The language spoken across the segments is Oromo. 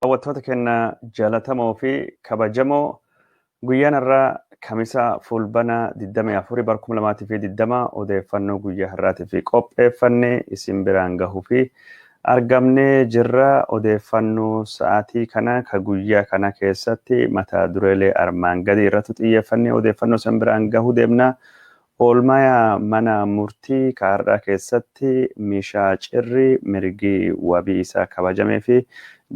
Daawwattoota keenya jaallatamoo fi kabajamoo, guyyaan har'aa Kamisa Fulbaana 24 bara 2020 odeeffannoo guyyaa har'aatii fi qopheeffannee isin biraan gahuu fi argamnee jirra. Odeeffannoo sa'aatii kana ka guyyaa kana keessatti mata dureelee armaan gadii irratti xiyyeeffannee odeeffannoo isin biraan gahuu deemna. Oolmaa mana murtii ka har'aa keessatti Mishaa Cirrii mirgi wabii isaa kabajamee fi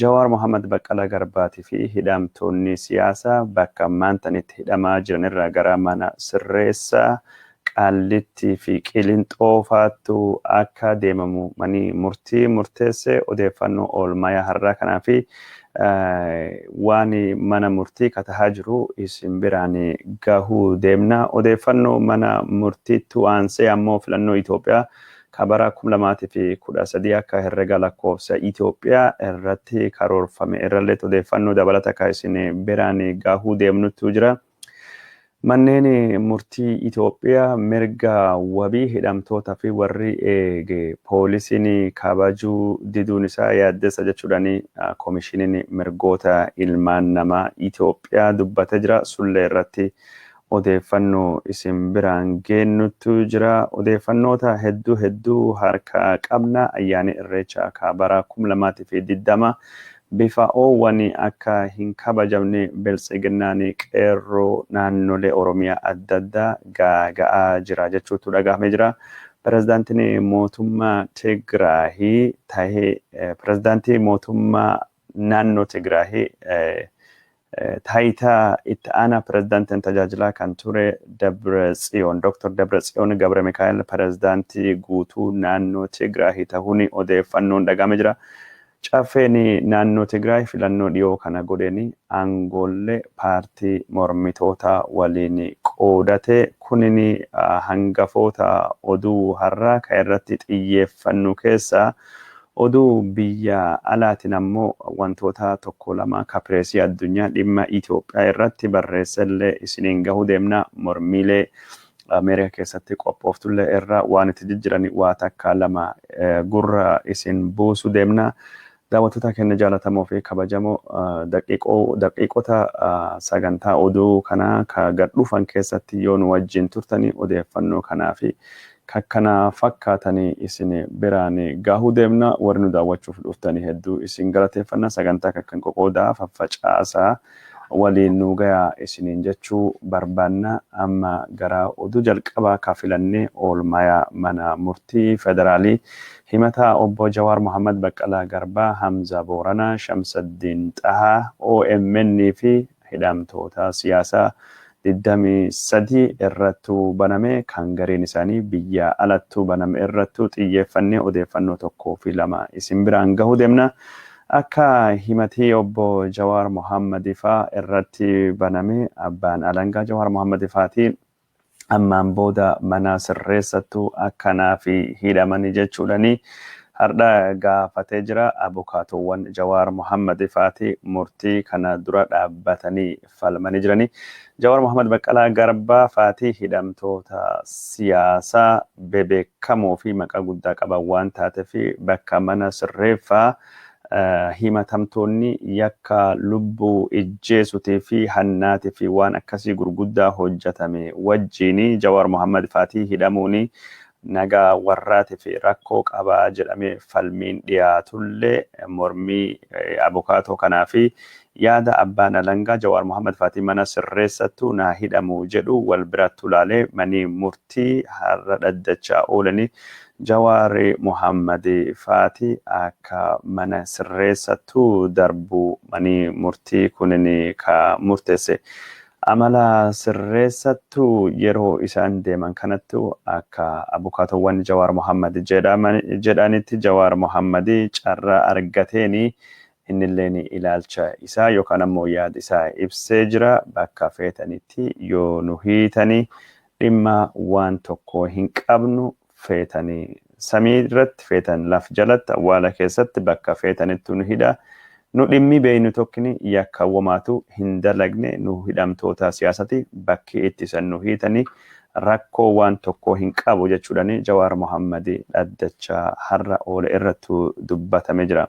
Jawaar Mohammad, Baqqalaa Garbaatii fi hidhamtoonni siyaasaa bakka maantanitti hidhamaa jiranirraa gara mana sirreessaa Qaallittii fi Qilinxoo faattu akka deemamu mani murtii murteesse. Odeeffannoo oolmayaa har'aa kanaa fi waan mana murtii katahaa jiru isin biraan gahuu deemna. Odeeffannoo mana murtiitti aansee ammoo filannoo Itoophiyaa ka bara 2013 akka herrega lakkoofsa Itoophiyaa irratti karoorfame irrallee odeeffannoo dabalata ka isin biraan gahuu deemnutu jira. Manneen murtii Itoophiyaa mirga wabii hidhamtootaa fi warri eege poolisiin kabajuu diduun isaa yaaddessa jechuudhaan koomishiniin mirgoota ilmaan namaa Itoophiyaa dubbatee jira. Sullee irratti odeeffannoo isin biraan geennutu jira. Odeeffannoota hedduu hedduu harkaa qabna. Ayyaanni Irreechaa ka bara 2020 bifa oowwan akka hin kabajamne Biltsiginnaan qeerroo naannolee Oromiyaa adda addaa gaaga'aa jira jechuutu dhagahamee jira. Pireezidaantiin mootummaa Tigraahii tahee, pireezidaantii mootummaa naannoo Tigraahii taayitaa itti aanaa pireezidaantiin tajaajilaa kan ture Dabratsiyoon, Dr. Dabratsiyoon Gabra Mikaa'el pireezidaantii guutuu naannoo Tigraahii ta'uun odeeffannoon dhagahamee jira. Caffeen naannoo Tigraay filannoo dhiyoo kana godheen aangoollee paartii mormitootaa waliin qoodate. Kunin hangafoota oduu har'aa kan irratti xiyyeeffannu keessaa, oduu biyya alaatiin ammoo wantoota tokko lama ka pireesii addunyaa dhimma Itoophiyaa irratti barreessellee isiniin gahuu deemna. Mormiilee Ameerikaa keessatti qophooftullee irra waan itti jijjiran waa takka lama gurra isin buusuu deemna. Daawwattoota keenya jaallatamoo fi kabajamoo, daqiiqota sagantaa oduu kanaa ka gad dhufan keessatti yoo nu wajjin turtanii odeeffannoo kanaa fi kakkana fakkaatanii isin biraan gahuu deemna. Warri nu daawwachuuf dhuftanii hedduu isin galateeffanna. Sagantaa kakkan qoqoodaa faffacaasaa waliin nu gayaa isiniin jechuu barbaanna. Amma gara oduu jalqabaa ka filannee, oolmayaa mana murtii federaalii himata obbo Jawaar Mohammad, Baqqalaa Garbaa, Hamza Booranaa, Shamsaddiin Xahaa, OMN fi hidhamtoota siyaasaa 23 irrattu baname, kan gariin isaanii biyya alattu baname irrattu xiyyeeffannee odeeffannoo tokkoo fi lama isin biraan gahuu deemna. Akka himatii obbo Jawaar Mohammad faa irratti baname, abbaan alangaa Jawaar Mohammad faatii ammaan booda mana sirreessattu akkanaa fi hidhamanii jechuudhani har'a gaafatee jira. Abukaatowwan Jawaar Mohammad faati murtii kana dura dhaabbatanii falmanii jiranii. Jawaar Mohammad, Baqqalaa Garbaa faatii hidhamtoota siyaasaa bebeekamoo fi maqaa guddaa qaban waan taateef, bakka mana sirreeffaa himatamtoonni yakka lubbuu ijjeesutii fi hannaatii fi waan akkasii gurguddaa hojjetame wajjin Jawaar Mohammad faatii hidhamuun nagaa warraatii fi rakkoo qabaa jedhamee falmiin dhiyaatullee, mormii abukaatoo kanaa fi yaada abbaan alangaa Jawaar Mohammad faatii mana sirreessattu naa hidhamu jedhu wal biratti ulaalee, manii murtii har'a dhaddachaa oolanii Jawaar Mohammad faatii akka mana sirreessattu darbu manii murtii kunin ka murteesse. Amala sirreessattu yeroo isaan deeman kanattu, akka abukaatowwan Jawaar Mohammad jedhanitti, Jawaar Mohammad carraa argateeni innilleen ilaalcha isaa yookaan ammoo yaada isaa ibsee jira. Bakka feetanitti yoo nu hiitanii dhimma waan tokko hin qabnu, feetanii samii irratti, feetan laf jalatti, awwaala keessatti, bakka feetanitti nu hidha. Nu dhimmi beeynu tokkini yakka womaatu hin dalagne, nu hidhamtoota siyaasati, bakki itti isan nu hiitanii rakkoo waan tokko hin qabu jechuudhani Jawaar Mohammad dhaddacha har'a oole irrattu dubbatame jira.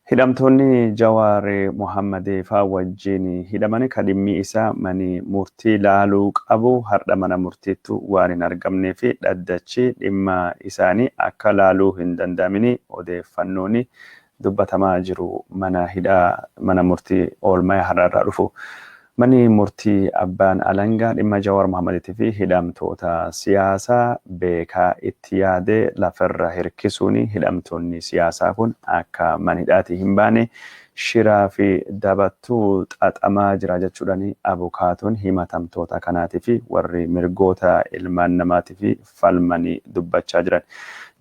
Hidhamtoonni Jawaar Mohaammed fa'aa wajjin hidhaman kan dhimmi isaa mani murtii laaluu qabu har'a mana murtiittu waan hin argamnee fi dhaddachi dhimma isaanii akka laaluu hin danda'amin odeeffannoon dubbatamaa jiru mana hidhaa mana murtii oolmaa har'a irraa dhufu. Manni murtii abbaan alangaa dhimma Jawaar Mohaammeediitii fi hidhamtoota siyaasaa beekaa itti yaadee lafarra hirkisuun hidhamtoonni siyaasaa kun akka mana hidhaatii hin baane shiraa fi dabattuu xaxamaa jira jechuudhaan abukaatoon himatamtoota kanaatii fi warri mirgoota ilmaan namaatii fi falmanii dubbachaa jiran.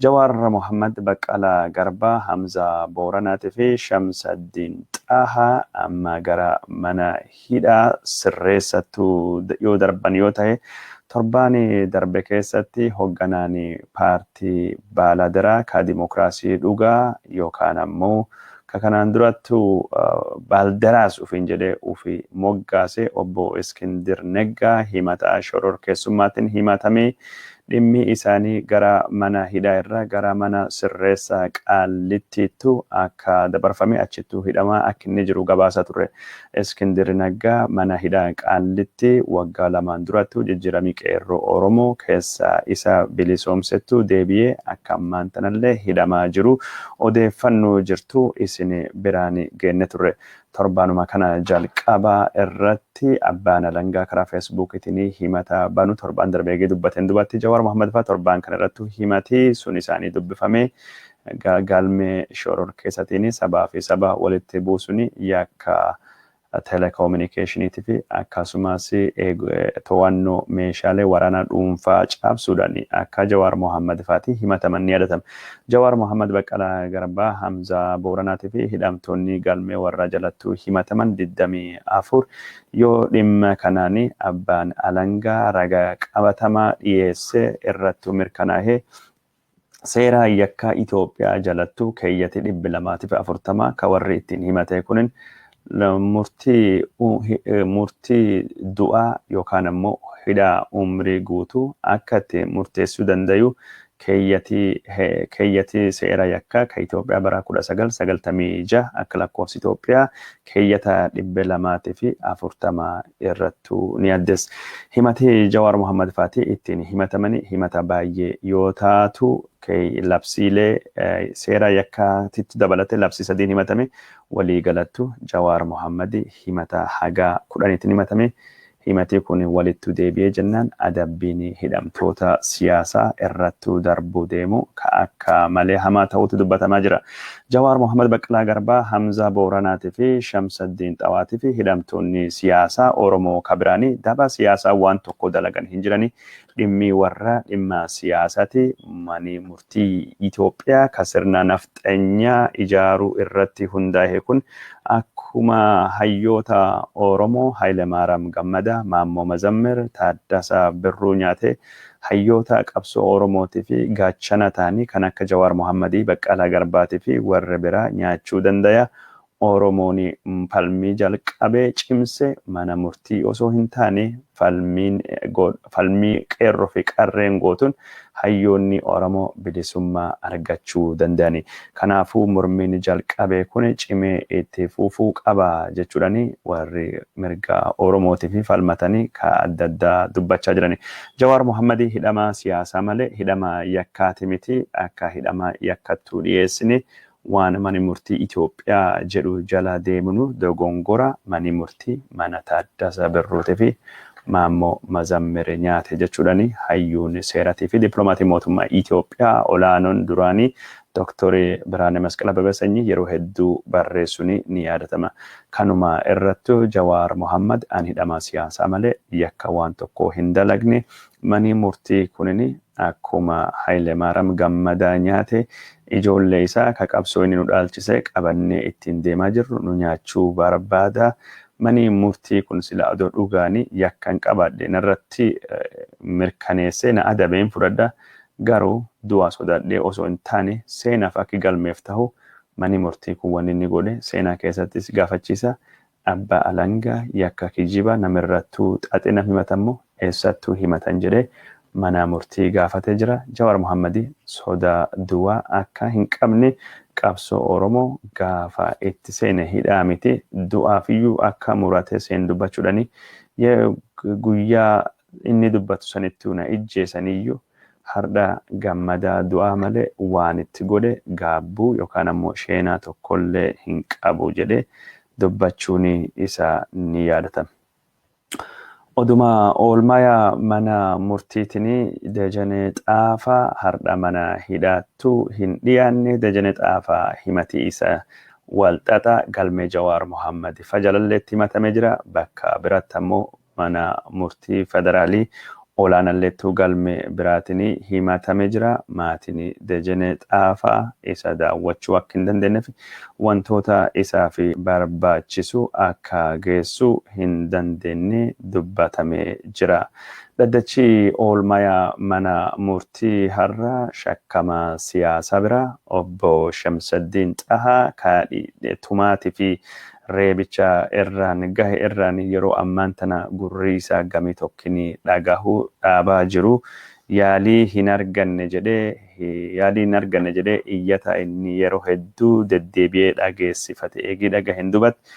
Jawaar Mohaammed, Baqqalaa Garbaa, Hamzaa Booranaatii fi Shamsaddiin Xahaa amma gara mana hidhaa sirreessattu yoo darban yoo ta'e, torbaan darbe keessatti hoogganaan paartii Baaladaraa ka Dimokiraasii Dhugaa yookaan ammoo ka kanaan durattu Baaldaraas ufiin jedhee ufi moggaase obbo Iskindir Neggaa himataa shororkeessummaatiin himatamee dhimmi isaanii gara mana hidhaa irraa gara mana sirreessaa Qaallittiittu akka dabarfame, achittuu hidhamaa akka inni jiru gabaasa turre. Iskindir Naggaa mana hidhaa Qaallitti waggaa 2n durattu jijjiiramii qeerroo Oromoo keessa isa bilisoomsettu deebi'ee akka ammaan tanallee hidhamaa jiru odeeffannoo jirtu isin biraan geenne turre. Torbaanuma kana jalqabaa irratti abbaan alangaa karaa Feesbuukiitiin himata banu torbaan darbee eegee dubbateen dubbatti Jawaar Mohaammed fa'aa torbaan kana irratti himatii sun isaanii dubbifamee galmee shororkeessatiin sabaa fi saba walitti buusuun, yakka teleekoominikeeshiniitii fi akkasumas to'annoo meeshaalee waraanaa dhuunfaa cabsuudhaan akka Jawaar Mohaammed fa'aati himataman ni yaadatama. Jawaar Mohaammed, Baqqalaa Garbaa, Hamzaa Booranaatii fi hidhamtoonni galmee warra jalattuu himataman 24 yoo dhimma kanaan abbaan alangaa ragaa qabatamaa dhiyeesse irrattuu mirkanaa'ee, seera yakkaa Itoophiyaa jalattuu keeyyati 240 ka warri ittiin himate kunin murtii du'aa yookaan ammoo hidhaa umrii guutuu akka itti murteessuu dandayu keeyyatii seera yakkaa ka Itoophiyaa bara 1996 akka lakkoofsa Itoophiyaa keeyyata 240 irrattuu ni addeessa. Himatee Jawaar Mohaammed fa'aati ittiin himatamanii himata baay'ee yoo taatu, labsiilee seera yakkaatitti dabalatee labsii sadiin himatame. Walii galattu Jawaar Mohaammed himata hagaa 10tiin himatame. Himatii kun walittu deebi'ee jennaan adabbiin hidhamtoota siyaasaa irrattuu darbuu deemu ka akka malee hamaa ta'utu dubbatamaa jira. Jawaar Mohaammed, Baqqalaa Garbaa, Hamzaa Booranaatii fi Shamsaddiin Xawaatii fi hidhamtoonni siyaasaa Oromoo kabiraanii daba siyaasaa waan tokko dalagan hin jirani. Dhimmi warra dhimma siyaasaati. Mani murtii Itoophiyaa ka sirna nafxanyaa ijaaruu irratti hundaa'e kun akkuma hayyoota Oromoo Hayilemaaraam Gammadaa, Maammoo Mazammir, Taaddasaa Birruu nyaatee hayyoota qabsoo Oromootii fi gaachana ta'anii kan akka Jawaar Mohammadii, Baqqalaa Garbaatii fi warra biraa nyaachuu danda'a. Oromoon falmii jalqabee cimse mana murtii osoo hin taane falmii qeerroo fi qarreen gootuun hayyoonni Oromoo bilisummaa argachuu danda'ani. Kanaafuu mormiin jalqabee kun cimee itti fufuu qaba jechuudhaan warri mirga Oromootii fi falmatanii ka adda addaa dubbachaa jirani. Jawaar Mohammadii hidhamaa siyaasaa malee hidhamaa yakkaati miti, akka hidhamaa yakkattuu dhiyeessine waan mani murtii Itoophiyaa jedhu jala deemnu dogongora, mani murtii mana Taaddasa Birruutii fi Maammoo Mazammir nyaate jechuudhaan hayyuun seeratii fi dippiloomaatii mootummaa Itoophiyaa olaanoon duraanii Dooktor Biraane Masqal Abbabee Sanyii yeroo hedduu barreessuun ni yaadatama. Kanuma irrattu Jawaar Mohammad an hidhamaa siyaasaa malee yakka waan tokko hin dalagne, mani murtii kunin akkuma Hayilemaaraam Gammadaa nyaate ijoollee isaa ka qabsoo inni nu dhaalchise qabannee ittiin deemaa jirru nu nyaachuu barbaada. Mani murtii kun sila adoo dhugaanii yakka hin qabaadhe narratti mirkaneessee na adabeen fudhadha. Garuu du'aa sodaadhee osoo hin taane seenaaf akka galmeef ta'u mani murtii kun wanni inni godhe seenaa keessattis gaafachiisa. Abbaa alangaa yakka kijiba namirrattuu xaxee nam himatammoo eessattuu himatan jedhee mana murtii gaafatee jira. Jawaar Mohammadii sodaa du'aa akka hin qabne Qabsoo Oromoo gaafa itti seene hidhaa miti du'aafiyyuu akka murate seen dubbachuudhani guyyaa inni dubbatu sanitti na ijjeesaniyyuu hardha gammadaa du'aa malee waan itti godhe gaabbuu yookaan ammoo sheenaa tokkollee hin qabu jedhee dubbachuun isaa ni yaadatama. Oduma oolmaya mana murtiitiin Dajanee Xaafaa har'a mana hidhaattuu hin dhiyaanne. Dajanee Xaafaa himatii isa walxaxa galmee Jawaar Mohammad fajalalleetti himatamee jira. Bakka biratti ammoo mana murtii federaalii olaanalleettuu galmee biraatiin himatamee jira. Maatiin Dajanee Xaafaa isa daawwachuu akka hin dandeenyeef wantoota isaaf barbaachisu akka geessuu hin dandeenye dubbatamee jira. Dhaddachi oolmaya mana murtii har'a shakkama siyaasaa bira obbo Shamsaddiin Xahaa tumaatii fi reebicha irraan gahe irraan yeroo ammaan tana gurri isaa gamii tokkini dhagahuu dhaabaa jiru. Yaalii hin arganne jedhee yaalii hin arganne jedhee iyyata inni yeroo hedduu deddeebi'ee dhageessifate eegii dhagahen dubatti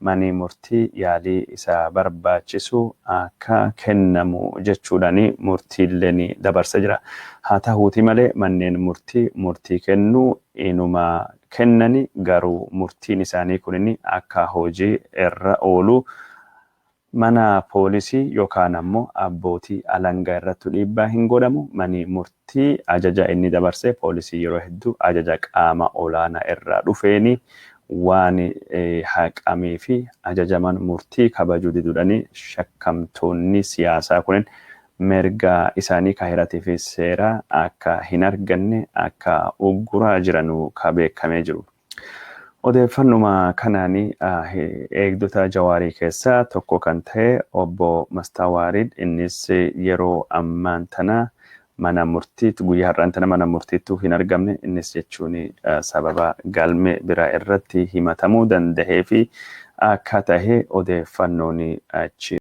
mani murtii yaalii isa barbaachisu akka kennamu jechuudhaan murtiillee ni dabarsa jira. Haa ta'uuti malee manneen murtii murtii kennuu inuma kennani, garuu murtiin isaanii kunin akka hojii irra oolu mana poolisii yookaan ammoo abbootii alangaa irratti dhiibbaa hin godhamu. Mani murtii ajaja inni dabarse poolisii yeroo hedduu ajaja qaama olaanaa irraa dhufeeni waan haqamee fi ajajaman murtii kabajuu diduudhaan shakkamtoonni siyaasaa kunin mirga isaanii kaahiratii fi seeraa akka hin arganne akka ugguraa jiranu ka beekamee jiru. Odeeffannuma kanaan eegdota Jawaarii keessaa tokko kan ta'e obbo Mastawaarid innis yeroo ammaan tana mana murtiitti guyyaa har'aan tana mana murtiittuu hin argamne, innis jechuun sababa galmee biraa irratti himatamuu danda'ee fi akka tahe odeeffannoon achi